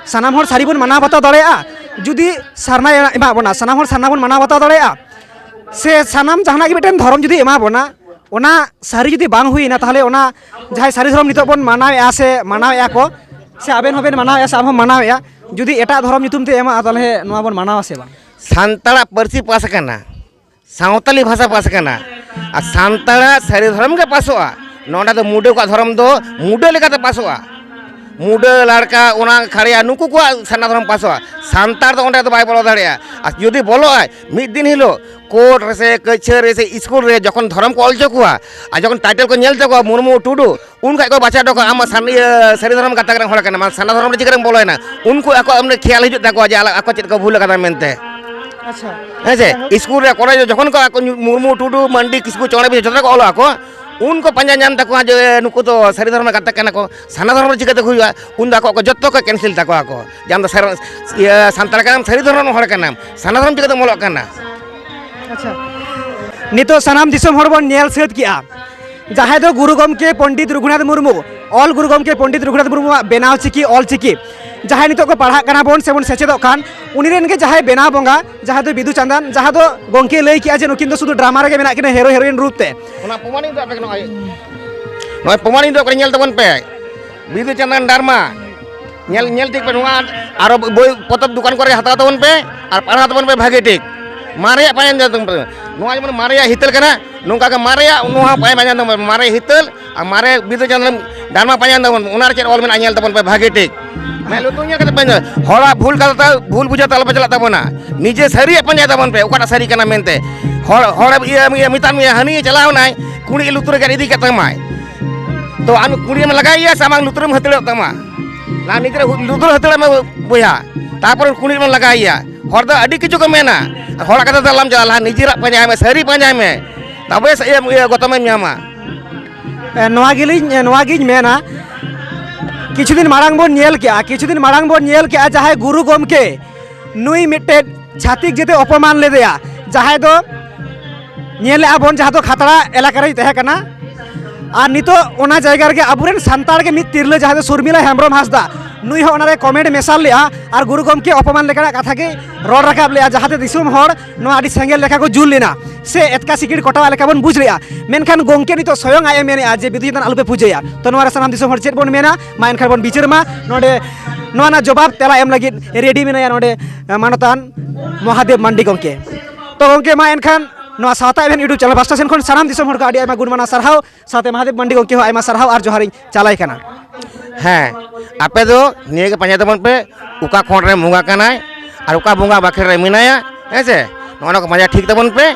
ᱥᱟᱱᱟᱢ ᱦᱚᱲ ᱥᱟᱹᱨᱤ ᱵᱚᱱ ᱢᱟᱱᱟᱣ ᱵᱟᱛᱟᱣ ᱫᱟᱲᱮᱭᱟᱜᱼᱟ, ᱡᱩᱫᱤ ᱥᱟᱨᱱᱟᱭ ᱮᱢᱟᱜ ᱵᱚᱱᱟ, ᱥᱟᱱᱟᱢ ᱦᱚᱲ ᱥᱟᱨᱱᱟ ᱵᱚᱱ ᱢᱟᱱᱟᱣ ᱵᱟᱛᱟᱣ ᱫᱟᱲᱮᱭᱟᱜᱼᱟ, ᱥᱮ ᱥᱟᱱᱟᱢ ᱡᱟᱦᱟᱱᱟᱜ ᱜᱮ ᱢᱤᱫᱴᱮᱱ ᱫᱷᱚᱨᱚᱢ ᱡᱩᱫᱤ ᱮᱢᱟ ᱵᱚᱱᱟ, ᱚᱱᱟ ᱥᱟᱹᱨᱤ ᱡᱩᱫᱤ ᱵᱟᱝ ᱦᱩᱭᱮᱱᱟ, ᱛᱟᱦᱚᱞᱮ ᱚᱱᱟ ᱡᱟᱦᱟᱸᱭ ᱥᱟᱹᱨᱤ ᱫᱷᱚᱨᱚᱢ ᱱᱤᱛᱚᱜ ᱵᱚᱱ ᱢᱟᱱᱟᱣᱮᱫᱼᱟ ᱥᱮ ᱢᱟᱱᱟᱣᱮᱫᱼᱟ ᱠᱚ, ᱥᱮ ᱟᱵᱮᱱ ᱦᱚᱸᱵᱮᱱ ᱢᱟᱱᱟᱣᱮᱫᱼᱟ ᱥᱮ ᱟᱢ ᱦᱚᱸ ᱢᱟᱱᱟᱣᱮᱫᱼᱟ, ᱡᱩᱫᱤ ᱮᱴᱟᱜ ᱫᱷᱚᱨᱚᱢ ᱧᱩᱛᱩᱢ ᱛᱮ ᱮᱢᱟ, ᱛᱟᱦᱚᱞᱮ ᱱᱚᱣᱟ ᱵᱚᱱ ᱢᱟᱱᱟᱣᱟ ᱥᱮ ᱵᱟᱝ? ᱥᱟᱱᱛᱟᱲᱟᱜ ᱯᱟᱹᱨᱥᱤ ᱯᱟᱥ ᱟᱠᱟᱱᱟ, ᱥᱟᱶᱛᱟᱞᱤ ᱵᱷᱟᱥᱟ ᱯᱟᱥ ᱟᱠᱟᱱᱟ, ᱟᱨ ᱥᱟᱱᱛᱟᱲᱟᱜ ᱥᱟᱹᱨᱤ ᱫᱷᱚᱨᱚᱢ ᱜᱮ ᱯᱟᱥᱚᱜᱼᱟ᱾ ᱱᱚᱰᱮ ᱫᱚ ᱢᱩᱰᱟᱹ ᱠᱚᱣᱟᱜ ᱫᱷᱚᱨᱚᱢ ᱫᱚ ᱢᱩᱰᱟᱹ ᱞᱮᱠᱟᱛᱮ ᱯᱟᱥᱚᱜᱼᱟ᱾ ᱢᱩᱰᱟᱹ, ᱞᱟᱲᱠᱟ, ᱚᱱᱟ ᱠᱷᱟᱲᱭᱟ, ᱱᱩᱠᱩ ᱠᱚᱣᱟᱜ ᱥᱟᱨᱱᱟ ᱫᱷᱚᱨᱚᱢ ᱯᱟᱥᱚᱜᱼᱟ᱾ ᱥᱟᱱᱛᱟᱲ ᱫᱚ ᱚᱸᱰᱮ ᱫᱚ ᱵᱟᱭ ᱵᱚᱞᱚ ᱫᱟᱲᱮᱭᱟᱜᱼᱟ᱾ ᱟᱨ ᱡᱩᱫᱤ ᱵᱚᱞᱚᱜᱼᱟᱭ, ᱢᱤᱫ ᱫᱤᱱ ᱦᱤᱞᱳᱜ ᱠᱳᱨᱴ ᱨᱮᱥᱮ ᱠᱟᱹᱪᱷᱟᱹᱨ ᱨᱮᱥᱮ ᱤᱥᱠᱩᱞ ᱨᱮ ᱡᱚᱠᱷᱚᱱ ᱫᱷᱚᱨᱚᱢ ᱠᱚ ᱚᱞ ᱦᱚᱪᱚ ᱠᱚᱣᱟ, ᱟᱨ ᱡᱚᱠᱷᱚᱱ ᱴᱟᱭᱴᱮᱞ ᱠᱚ ᱧᱮᱞ ᱦᱚᱪᱚ ᱠᱚᱣᱟ ᱢᱩᱨᱢᱩ ᱴᱩᱰᱩ, ᱩᱱ ᱠᱷᱟᱡ ᱠᱚ ᱵᱟᱪᱷᱟᱣ ᱦᱚᱴᱚ ᱠᱟᱜᱼᱟ, ᱟᱢ ᱢᱟ ᱥᱟᱨᱱᱟ-, ᱤᱭᱟᱹ, ᱥᱟᱹᱨᱤ ᱫᱷᱚᱨᱚᱢ ᱜᱟᱛᱟᱠ ᱨᱮᱱ ᱦᱚᱲ ᱠᱟᱱᱟᱢ, ᱟᱢ ᱥᱟᱨᱱᱟ ᱫᱷᱚᱨᱚᱢ ᱨᱮ ᱪᱤᱠᱟᱹ ᱨᱮᱢ ᱵᱚᱞᱚᱭᱮᱱᱟ? ᱩᱱᱠᱩ ᱟᱠᱚᱣᱟᱜ ᱢᱟᱱᱮ ᱠᱷᱮᱭᱟᱞ ᱦᱤᱡᱩᱜ ᱛᱟᱠᱚᱣᱟ ᱡᱮ ᱟᱞᱮ ᱟᱠᱚ ᱪᱮᱫ ᱠᱚ ᱵᱷᱩᱞ ᱟᱠᱟᱫᱟ ᱢᱮᱱᱛᱮ᱾ ᱟᱪᱪᱷᱟ᱾ ᱦᱮᱸ ᱥᱮ? ᱡᱟᱭᱦᱳᱠ᱾ ᱤᱥᱠᱩᱞ ᱨᱮ, ᱠᱚᱞᱮᱡᱽ ᱨᱮ ᱡᱚᱠᱷᱚᱱ ᱠᱚ ᱟᱠᱚ ᱧᱩ-, ᱢᱩᱨᱢᱩ, ᱴᱩᱰᱩ, ᱢᱟᱱᱰᱤ, ᱠᱤᱥᱠᱩ, ᱪᱚᱬᱮ ᱵᱤᱥᱮ ᱡᱚᱛᱚ ᱠᱚ ᱚᱞᱚᱜ ᱟᱠᱚ, ᱩᱱ ᱠᱚ ᱯᱟᱸᱡᱟ ᱧᱟᱢ ᱛᱟᱠᱚᱣᱟ ᱡᱮ ᱱᱩᱠᱩ ᱫᱚ ᱥᱟᱹᱨᱤ ᱫᱷᱚᱨᱚᱢ ᱨᱮᱱ ᱜᱟᱛᱟᱠ ᱠᱟᱱᱟ ᱠᱚ, ᱥᱟᱨᱱᱟ ᱫᱷᱚᱨᱚᱢ ᱨᱮ ᱪᱤᱠᱟᱹᱛᱮ ᱦᱩᱭᱩᱜᱼᱟ? ᱩᱱ ᱫᱚ ᱟᱠᱚᱣᱟᱜ ᱠᱚ ᱡᱚᱛᱚ ᱠᱚ ᱠᱮᱱᱥᱮᱞ ᱛᱟᱠᱚᱣᱟ ᱠᱚ, ᱡᱮ ᱟᱢ ᱫᱚ ᱥᱟᱨ-, ᱤᱭᱟᱹ, ᱥᱟᱱᱛᱟᱲ ᱠᱟᱱᱟᱢ, ᱥᱟᱹᱨᱤ ᱫᱷᱚᱨᱚᱢ ᱨᱮᱱ ᱦᱚᱲ ᱠᱟᱱᱟᱢ, ᱥᱟᱨᱱᱟ ᱫᱷᱚᱨᱚᱢ ᱪᱤᱠᱟᱹᱛᱮᱢ ᱚᱞᱚᱜ ᱠᱟᱱᱟ? ᱟᱪᱪᱷᱟ, ᱱᱤᱛᱚᱜ ᱥᱟᱱᱟᱢ ᱫᱤᱥᱚᱢ ᱦᱚᱲ ᱵᱚᱱ ᱧᱮᱞ ᱥᱟᱹᱛ ᱠᱮᱜᱼᱟ, ᱡᱟᱦᱟᱸᱭ ᱫᱚ ᱜᱩᱨᱩ ᱜᱚᱢᱠᱮ ᱯᱚᱱᱰᱤᱛ ᱨᱚᱜᱷᱩᱱᱟᱛᱷ ᱢᱩᱨᱢᱩ, ᱚᱞ ᱜᱩᱨᱩ ᱜᱚᱢᱠᱮ ᱯᱚᱱᱰᱤᱛ ᱨᱚᱜᱷᱩᱱᱟᱛᱷ ᱢᱩᱨᱢᱩᱣᱟᱜ ᱵᱮᱱᱟᱣ ᱪᱤᱠᱤ, ᱚᱞ ᱪᱤᱠᱤ, ᱡᱟᱦᱟᱸᱭ ᱱᱤᱛᱚᱜ ᱠᱚ ᱯᱟᱲᱦᱟᱜ ᱠᱟᱱᱟ ᱵᱚᱱ ᱥᱮᱵᱚᱱ ᱥᱮᱪᱮᱫᱚᱜ ᱠᱟᱱ, ᱩᱱᱤ ᱨᱮᱱ ᱜᱮ ᱡᱟᱦᱟᱸᱭ ᱵᱮᱱᱟᱣ ᱵᱚᱸᱜᱟ, ᱡᱟᱦᱟᱸ ᱫᱚ ᱵᱤᱫᱩ ᱪᱟᱸᱫᱟᱱ, ᱡᱟᱦᱟᱸ ᱫᱚ ᱜᱚᱢᱠᱮ ᱞᱟᱹᱭ ᱠᱮᱜᱼᱟ ᱡᱮ ᱱᱩᱠᱤᱱ ᱫᱚ ᱥᱩᱫᱷᱩ ᱰᱨᱟᱢᱟ ᱨᱮᱜᱮ ᱢᱮᱱᱟᱜ ᱠᱤᱱᱟ, ᱦᱮᱨᱳ ᱦᱮᱨᱳᱭᱤᱱ ᱨᱩᱯ ᱛᱮ᱾ ᱚᱱᱟ ᱯᱨᱚᱢᱟᱱᱤᱧ ᱫᱚ ᱟᱯᱮ ᱱᱚᱜᱼᱚᱭ, ᱱᱚᱜᱼᱚᱭ ᱯᱨᱚᱢᱟᱱᱤᱧ ᱫᱚ ᱧᱮᱞ ᱛᱟᱵᱚᱱ ᱯᱮ, ᱵᱤᱫᱩ ᱪᱟᱸᱫᱟᱱ ᱰᱨᱟᱢᱟ ᱧᱮᱞ, ᱧᱮᱞ ᱴᱷᱤᱠ ᱯᱮ, ᱱᱚᱣᱟ ᱟᱨᱚ ᱵᱳᱭ ᱯᱚᱛᱚᱵ ᱫᱚᱠᱟᱱ ᱠᱚᱨᱮ ᱦᱟᱛᱟᱣ ᱛᱟᱵᱚᱱ ᱯᱮ ᱟᱨ ᱯᱟᱲᱦᱟᱣ ᱛᱟᱵᱚᱱ ᱯᱮ ᱵᱷᱟᱜᱮ ᱴᱷᱤᱠ᱾ ᱢᱟᱨᱮᱭᱟᱜ ᱯᱟᱸᱡᱟ ᱧᱟᱢ ᱛᱟᱵᱚᱱ ᱯᱮ᱾ ᱱᱚᱣᱟ ᱡᱮᱢᱚᱱ ᱢᱟᱨᱮᱭᱟᱜ ᱦᱤᱛᱟᱹᱞ ᱠᱟᱱᱟ, ᱱᱚᱝᱠᱟ ᱜᱮ ᱢᱟᱨᱮᱭᱟᱜ ᱱᱚᱣᱟ ᱦᱚᱸ ᱯᱟᱸᱡᱟ ᱧᱟᱢ ᱛᱟᱵᱚᱱ ᱯᱮ᱾ ᱢᱟᱨᱮ ᱦᱤᱛᱟᱹᱞ ᱟᱨ ᱢᱟᱨᱮ ᱵᱤᱫᱩ ᱪᱟᱸᱫᱟᱱ ᱰᱟᱨᱢᱟ ᱯᱟᱸᱡᱟ ᱧᱟᱢ ᱛᱟᱵᱚᱱ ᱯᱮ᱾ ᱚᱱᱟ ᱨᱮ ᱪᱮᱫ ᱚᱞ ᱢᱮᱱᱟᱜᱼᱟ, ᱧᱮᱞ ᱛᱟᱵᱚᱱ ᱯᱮ ᱵᱷᱟᱜᱮ ᱴᱷᱤᱠ᱾ ᱢᱮᱫ ᱞᱩᱛᱩᱨ ᱧᱮᱞ ᱠᱟᱛᱮ ᱯᱟᱸᱡᱟ᱾ ᱦᱚᱲᱟᱜ ᱵᱷᱩᱞ ᱠᱟᱛᱷᱟ, ᱵᱷᱩᱞ ᱵᱩᱡᱷᱟᱹᱣ ᱛᱮ ᱟᱞᱚ ᱯᱮ ᱪᱟᱞᱟᱜ ᱛᱟᱵᱚᱱᱟ᱾ ᱱᱤᱡᱮ ᱥᱟᱹᱨᱤᱭᱟᱜ ᱯᱟᱸᱡᱟᱭ ᱛᱟᱵᱚᱱ ᱯᱮ, ᱚᱠᱟᱴᱟᱜ ᱥᱟᱹᱨᱤ ᱠᱟᱱᱟ ᱢᱮᱱᱛᱮ᱾ ᱦᱚᱲ, ᱦᱚᱲ ᱤᱭᱟᱹ, ᱤᱭᱟᱹ ᱢᱮᱛᱟᱫ ᱢᱮᱭᱟ, ᱦᱟᱹᱱᱤ ᱪᱟᱞᱟᱣ ᱮᱱᱟᱭ, ᱠᱩᱲᱤ ᱞᱩᱛᱩᱨ ᱨᱮ ᱜᱮᱫ ᱤᱫᱤ ᱠᱮᱫ ᱛᱟᱢᱟᱭ᱾ ᱛᱚ ᱟᱢ ᱠᱩᱲᱤ ᱮᱢ ᱞᱟᱜᱟᱭᱮᱭᱟ ᱥᱮ ᱟᱢᱟᱜ ᱞᱩᱛᱩᱨᱮᱢ ᱦᱟᱹᱛᱟᱹᱲᱚᱜ ᱛᱟᱢᱟ? ᱞᱟᱦᱟ ᱱᱤᱡᱮᱨᱟᱜ ᱞᱩᱛᱩᱨ ᱦᱟᱹᱛᱟᱹᱲᱚᱜ ᱢᱮ ᱵᱚᱭᱦᱟ, ᱛᱟᱨᱯᱚᱨ ᱠᱩᱲᱤ ᱮᱢ ᱞᱟᱜᱟᱭᱮᱭᱟ᱾ ᱦᱚᱲ ᱫᱚ ᱟᱹᱰᱤ ᱠᱤᱪᱷᱩ ᱠᱚ ᱢᱮᱱᱟ, ᱦᱚᱲᱟᱜ ᱠᱟᱛᱷᱟ ᱫᱚ ᱟᱞᱚᱢ ᱪᱟᱞᱟᱜᱼᱟ, ᱞᱟᱦᱟ ᱱᱤᱡᱮᱨᱟᱜ ᱯᱟᱸᱡᱟᱭ ᱢᱮ, ᱥᱟᱹᱨᱤ ᱯᱟᱸᱡᱟᱭ ᱢᱮ, ᱛᱚᱵᱮ ᱥᱮ ᱤᱭᱟᱹ, ᱤᱭᱟᱹ ᱜᱚᱛᱚᱢᱮᱢ ᱧᱟᱢᱟ᱾ ᱮ, ᱱᱚᱣᱟ ᱜᱮᱞᱤᱧ, ᱮ, ᱱᱚᱣᱟ ᱜᱤᱧ ᱢᱮᱱᱟ, ᱠᱤᱪᱷᱩ ᱫᱤᱱ ᱢᱟᱲᱟᱝ ᱵᱚᱱ ᱧᱮᱞ ᱠᱮᱜᱼᱟ, ᱠᱤᱪᱷᱩ ᱫᱤᱱ ᱢᱟᱲᱟᱝ ᱵᱚᱱ ᱧᱮᱞ ᱠᱮᱜᱼᱟ, ᱡᱟᱦᱟᱸᱭ ᱜᱩᱨᱩ ᱜᱚᱢᱠᱮ ᱱᱩᱭ ᱢᱤᱫᱴᱮᱱ ᱪᱷᱟᱹᱛᱤᱠ ᱡᱟᱹᱛᱤ ᱚᱯᱚᱢᱟᱱ ᱞᱮᱫᱮᱭᱟ, ᱡᱟᱦᱟᱸᱭ ᱫᱚ ᱧᱮᱞᱮᱜᱼᱟ ᱵᱚᱱ, ᱡᱟᱦᱟᱸ ᱫᱚ ᱠᱷᱟᱛᱲᱟ ᱮᱞᱟᱠᱟ ᱨᱮᱭ ᱛᱟᱦᱮᱸ ᱠᱟᱱᱟ᱾ ᱟᱨ ᱱᱤᱛᱚᱜ ᱚᱱᱟ ᱡᱟᱭᱜᱟ ᱨᱮᱜᱮ ᱟᱵᱚᱨᱮᱱ ᱥᱟᱱᱛᱟᱲ ᱜᱮ ᱢᱤᱫ ᱛᱤᱨᱞᱟᱹ, ᱡᱟᱦᱟᱸ ᱫᱚ ᱥᱩᱨᱢᱤᱞᱟ ᱦᱮᱢᱵᱨᱚᱢ ᱦᱟᱸᱥᱫᱟ, ᱱᱩᱭ ᱦᱚᱸ ᱚᱱᱟᱨᱮ ᱠᱚᱢᱮᱱᱴ ᱢᱮᱥᱟᱞ ᱞᱮᱜᱼᱟ ᱟᱨ ᱜᱩᱨᱩ ᱜᱚᱢᱠᱮ ᱚᱯᱚᱢᱟᱱ ᱞᱮᱠᱟᱱᱟᱜ ᱠᱟᱛᱷᱟ ᱜᱮ ᱨᱚᱲ ᱨᱟᱠᱟᱵ ᱞᱮᱜᱼᱟ, ᱡᱟᱦᱟᱸᱛᱮ ᱫᱤᱥᱚᱢ ᱦᱚᱲ ᱱᱚᱣᱟ ᱟᱹᱰᱤ ᱥᱮᱸᱜᱮᱞ ᱞᱮᱠᱟ ᱠᱚ ᱡᱩᱞ ᱞᱮᱱᱟ ᱥᱮ ᱮᱛᱠᱟ ᱥᱤᱠᱤᱲ ᱠᱚᱴᱟᱣᱟᱜ ᱞᱮᱠᱟ ᱵᱚᱱ ᱵᱩᱡᱽ ᱞᱮᱜᱼᱟ᱾ ᱢᱮᱱᱠᱷᱟᱱ ᱜᱚᱢᱠᱮ ᱱᱤᱛᱚᱜ ᱥᱚᱭᱚᱝ ᱟᱡ ᱮ ᱢᱮᱱᱮᱜᱼᱟ ᱡᱮ ᱵᱤᱫᱩ ᱪᱟᱸᱫᱟᱱ ᱟᱞᱚᱯᱮ ᱯᱩᱡᱟᱹᱭᱟ᱾ ᱛᱚ ᱱᱚᱣᱟ ᱨᱮ ᱥᱟᱱᱟᱢ ᱫᱤᱥᱚᱢ ᱦᱚᱲ ᱪᱮᱫ ᱵᱚᱱ ᱢᱮᱱᱟ, ᱢᱟ ᱮᱱᱠᱷᱟᱱ ᱵᱚᱱ ᱵᱤᱪᱟᱹᱨ ᱢᱟ᱾ ᱱᱚᱰᱮ ᱱᱚᱣᱟ ᱨᱮᱱᱟᱜ ᱡᱚᱵᱟᱵ ᱛᱮᱞᱟ ᱮᱢ ᱞᱟᱹᱜᱤᱫ ᱨᱮᱰᱤ ᱢᱮᱱᱟᱭᱟ ᱱᱚᱰᱮ ᱢᱟᱱᱚᱛᱟᱱ ᱢᱚᱦᱟᱫᱮᱵ ᱢᱟᱱᱰᱤ ᱜᱚᱢᱠᱮ᱾ ᱛᱚ ᱜᱚᱢᱠᱮ, ᱢᱟ ᱮᱱᱠᱷᱟᱱ ᱱᱚᱣᱟ ᱥᱟᱶᱛᱟ ᱮᱵᱷᱮᱱ YouTube ᱪᱮᱱᱮᱞ ᱯᱟᱥᱴᱟ ᱥᱮᱱ ᱠᱷᱚᱱ ᱥᱟᱱᱟᱢ ᱫᱤᱥᱚᱢ ᱦᱚᱲ ᱠᱚ ᱟᱹᱰᱤ ᱟᱭᱢᱟ ᱜᱩᱱ ᱢᱟᱱᱟᱣ ᱥᱟᱨᱦᱟᱣ, ᱥᱟᱶᱛᱮ ᱢᱚᱦᱟᱫᱮᱵ ᱢᱟᱱᱰᱤ ᱜᱚᱢᱠᱮ ᱦᱚᱸ ᱟᱭᱢᱟ ᱥᱟᱨᱦᱟᱣ ᱟᱨ ᱡᱚᱦᱟᱨᱤᱧ ᱪᱟᱞᱟᱭ ᱠᱟᱱᱟ᱾ ᱦᱮᱸ, ᱟᱯᱮ ᱫᱚ ᱱᱤᱭᱟᱹ ᱜᱮ ᱯᱟᱸᱡᱟᱭ ᱛᱟᱵᱚᱱ ᱯᱮ, ᱚᱠᱟ ᱠᱷᱚᱸᱰ ᱨᱮ ᱵᱚᱸᱜᱟ ᱠᱟᱱᱟᱭ ᱟᱨ ᱚᱠᱟ ᱵᱚᱸᱜᱟ ᱵᱟᱠᱷᱮᱲ ᱨᱮ ᱢᱮᱱᱟᱭᱟ, ᱦᱮᱸ ᱥᱮ? ᱱᱚᱜᱼᱚ ᱱᱚᱣᱟ ᱠᱚ ᱯᱟᱸᱡᱟ ᱴᱷᱤᱠ ᱛᱟᱵᱚᱱ ᱯᱮ᱾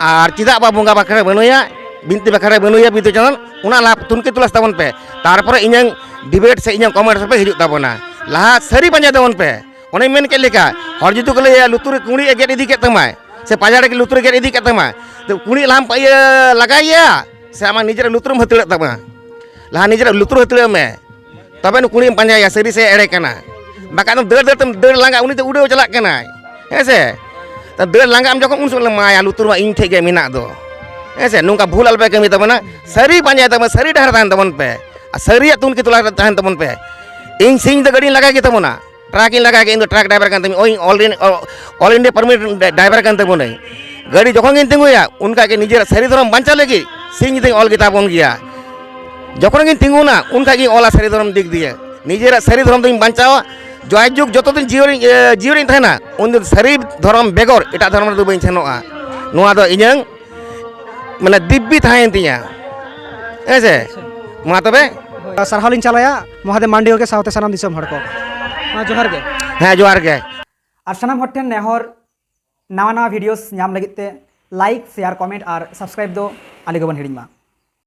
ᱟᱨ ᱪᱮᱫᱟᱜ ᱵᱟ ᱵᱚᱸᱜᱟ ᱵᱟᱠᱷᱮᱲ ᱨᱮ ᱵᱟᱹᱱᱩᱭᱟ, ᱵᱤᱱᱛᱤ ᱵᱟᱠᱷᱮᱲ ᱨᱮ ᱵᱟᱹᱱᱩᱭᱟ ᱵᱤᱫᱩ ᱪᱟᱸᱫᱟᱱ, ᱚᱱᱟ ᱞᱟᱦᱟ ᱛᱩᱱᱠᱷᱤ ᱛᱚᱞᱟᱥ ᱛᱟᱵᱚᱱ ᱯᱮ᱾ ᱛᱟᱨᱯᱚᱨᱮ ᱤᱧᱟᱹᱝ ᱰᱤᱵᱮᱴ ᱥᱮ ᱤᱧᱟᱹᱝ ᱠᱚᱢᱮᱱᱴ ᱨᱮᱯᱮ ᱦᱤᱡᱩᱜ ᱛᱟᱵᱚᱱᱟ᱾ ᱞᱟᱦᱟ ᱥᱟᱹᱨᱤ ᱯᱟᱸᱡᱟᱭ ᱛᱟᱵᱚᱱ ᱯᱮ᱾ ᱚᱱᱮᱧ ᱢᱮᱱ ᱠᱮᱫ ᱞᱮᱠᱟ, ᱦᱚᱲ ᱡᱩᱫᱤ ᱠᱚ ᱞᱟᱹᱭᱟ ᱞᱩᱛᱩᱨ ᱨᱮ ᱠᱩᱲᱤ ᱮ ᱜᱮᱫ ᱤᱫᱤ ᱠᱮᱫ ᱛᱟᱢᱟᱭ, ᱥᱮ ᱯᱟᱡᱟᱲ ᱨᱮ ᱞᱩᱛᱩᱨ ᱨᱮ ᱜᱮᱫ ᱤᱫᱤ ᱠᱮᱫ ᱛᱟᱢᱟ, ᱛᱚ ᱠᱩᱲᱤ ᱞᱟᱦᱟᱢ ᱤᱭᱟᱹ ᱞᱟᱜᱟᱭᱮᱭᱟ ᱥᱮ ᱟᱢᱟᱜ ᱱᱤᱡᱮᱨᱟᱜ ᱞᱩᱛᱩᱨᱮᱢ ᱦᱟᱹᱛᱲᱟᱹᱜ ᱛᱟᱢᱟ? ᱞᱟᱦᱟ ᱱᱤᱡᱮᱨᱟᱜ ᱞᱩᱛᱩᱨ ᱦᱟᱹᱛᱲᱟᱹᱜ ᱢᱮ, ᱛᱚᱵᱮ ᱱᱩᱭ ᱠᱩᱲᱤᱢ ᱯᱟᱸᱡᱟᱭᱟ ᱥᱟᱹᱨᱤ ᱥᱮ ᱮᱲᱮ ᱠᱟᱱᱟ᱾ ᱵᱟᱠᱷᱟᱡ ᱫᱚ ᱫᱟᱹᱲ ᱫᱟᱹᱲ ᱛᱮᱢ ᱫᱟᱹᱲ ᱞᱟᱸᱜᱟ, ᱩᱱᱤ ᱫᱚ ᱩᱰᱟᱹᱣ ᱪᱟᱞᱟᱜ ᱠᱟᱱᱟᱭ, ᱦᱮᱸ ᱥᱮ? ᱛᱚ ᱫᱟᱹᱲ ᱞᱟᱸᱜᱟ ᱟᱢ ᱡᱚᱠᱷᱚᱱ, ᱩᱱ ᱥᱚᱢᱚᱭ ᱞᱮ ᱮᱢᱟᱭᱟ ᱞᱩᱛᱩᱨ ᱢᱟ ᱤᱧ ᱴᱷᱮᱡ ᱜᱮ ᱢᱮᱱᱟᱜ ᱫᱚ, ᱦᱮᱸ ᱥᱮ? ᱱᱚᱝᱠᱟ ᱵᱷᱩᱞ ᱟᱞᱚᱯᱮ ᱠᱟᱹᱢᱤ ᱛᱟᱵᱚᱱᱟ, ᱥᱟᱹᱨᱤ ᱯᱟᱸᱡᱟᱭ ᱛᱟᱵᱚᱱ, ᱥᱟᱹᱨᱤ ᱰᱟᱦᱟᱨ ᱛᱟᱦᱮᱱ ᱛᱟᱵᱚᱱ ᱯᱮ, ᱟᱨ ᱥᱟᱹᱨᱤᱭᱟᱜ ᱛᱩᱱᱠᱷᱤ ᱛᱚᱞᱟ ᱨᱮ ᱛᱟᱦᱮᱱ ᱛᱟᱵᱚᱱ ᱯᱮ᱾ ᱤᱧ ᱥᱤᱧ ᱫᱚ ᱜᱟᱹᱰᱤᱧ ᱞᱟᱜᱟᱭ ᱜᱮ ᱛᱟᱵᱚᱱᱟ, ᱴᱨᱟᱠ ᱤᱧ ᱞᱟᱜᱟᱭ ᱜᱮ, ᱤᱧ ᱫᱚ ᱴᱨᱟᱠ ᱰᱨᱟᱭᱵᱷᱟᱨ ᱠᱟᱱ ᱛᱟᱵᱚᱱᱟᱹᱧ, ᱚᱞ ᱤᱱᱰᱤᱭᱟ ᱯᱟᱨᱢᱤᱴ ᱰᱨᱟᱭᱵᱷᱟᱨ ᱠᱟᱱ ᱛᱟᱵᱚᱱᱟᱹᱧ᱾ ᱜᱟᱹᱰᱤ ᱡᱚᱠᱷᱚᱱ ᱜᱤᱧ ᱛᱤᱸᱜᱩᱭᱟ, ᱩᱱᱠᱟ ᱜᱮ ᱱᱤᱡᱮᱨᱟᱜ ᱥᱟᱹᱨᱤ ᱫᱷᱚᱨᱚᱢ ᱵᱟᱧᱪᱟᱣ ᱞᱟᱹᱜᱤᱫ ᱥᱤᱧ ᱧᱤᱫᱟᱹᱧ ᱚᱞ ᱜᱮ ᱛᱟᱵᱚᱱ ᱜᱮᱭᱟ᱾ ᱡᱚᱠᱷᱚᱱ ᱜᱤᱧ ᱛᱤᱸᱜᱩᱱᱟ, ᱩᱱ ᱠᱷᱟᱡ ᱜᱤᱧ ᱚᱞᱟ ᱥᱟᱹᱨᱤ ᱫᱷᱚᱨᱚᱢ ᱫᱤᱠ ᱫᱤᱭᱮ᱾ ᱱᱤᱡᱮᱨᱟᱜ ᱥᱟᱹᱨᱤ ᱫᱷᱚᱨᱚᱢ ᱫᱚᱧ ᱵᱟᱧᱪᱟᱣᱟ, ᱡᱟᱭᱡᱩᱜᱽ ᱡᱚᱛᱚ ᱫᱤᱱ ᱡᱤᱭᱚᱱ ᱨᱤᱧ, ᱮ, ᱡᱤᱭᱚᱱ ᱨᱤᱧ ᱛᱟᱦᱮᱱᱟ, ᱩᱱ ᱫᱤᱱ ᱥᱟᱹᱨᱤ ᱫᱷᱚᱨᱚᱢ ᱵᱮᱜᱚᱨ ᱮᱴᱟᱜ ᱫᱷᱚᱨᱚᱢ ᱨᱮᱫᱚ ᱵᱟᱹᱧ ᱥᱮᱱᱚᱜᱼᱟ᱾ ᱱᱚᱣᱟ ᱫᱚ ᱤᱧᱟᱹᱝ ᱢᱟᱱᱮ ᱫᱤᱵᱽᱵᱤ ᱛᱟᱦᱮᱸᱭᱮᱱ ᱛᱤᱧᱟ᱾ ᱦᱮᱸ ᱥᱮ? ᱢᱟ ᱛᱚᱵᱮ᱾ ᱥᱟᱨᱦᱟᱣ ᱞᱤᱧ ᱪᱟᱞᱟᱭᱟ ᱢᱚᱦᱟᱫᱮᱵ ᱢᱟᱱᱰᱤ ᱜᱚᱢᱠᱮ ᱥᱟᱶᱛᱮ ᱥᱟᱱᱟᱢ ᱫᱤᱥᱚᱢ ᱦᱚᱲ ᱠᱚ᱾ ᱢᱟ ᱡᱚᱦᱟᱨ ᱜᱮ᱾ ᱦᱮᱸ, ᱡᱚᱦᱟᱨ ᱜᱮ᱾ ᱟᱨ ᱥᱟᱱᱟᱢ ᱦᱚᱲ ᱴᱷᱮᱱ ᱱᱮᱦᱚᱨ, ᱱᱟᱣᱟ ᱱᱟᱣᱟ videos ᱧᱟᱢ ᱞᱟᱹᱜᱤᱫ ᱛᱮ like, share, comment ᱟᱨ subscribe ᱫᱚ ᱟᱞᱮ ᱜᱮᱵᱚᱱ ᱦᱤᱲᱤᱧ ᱢᱟ᱾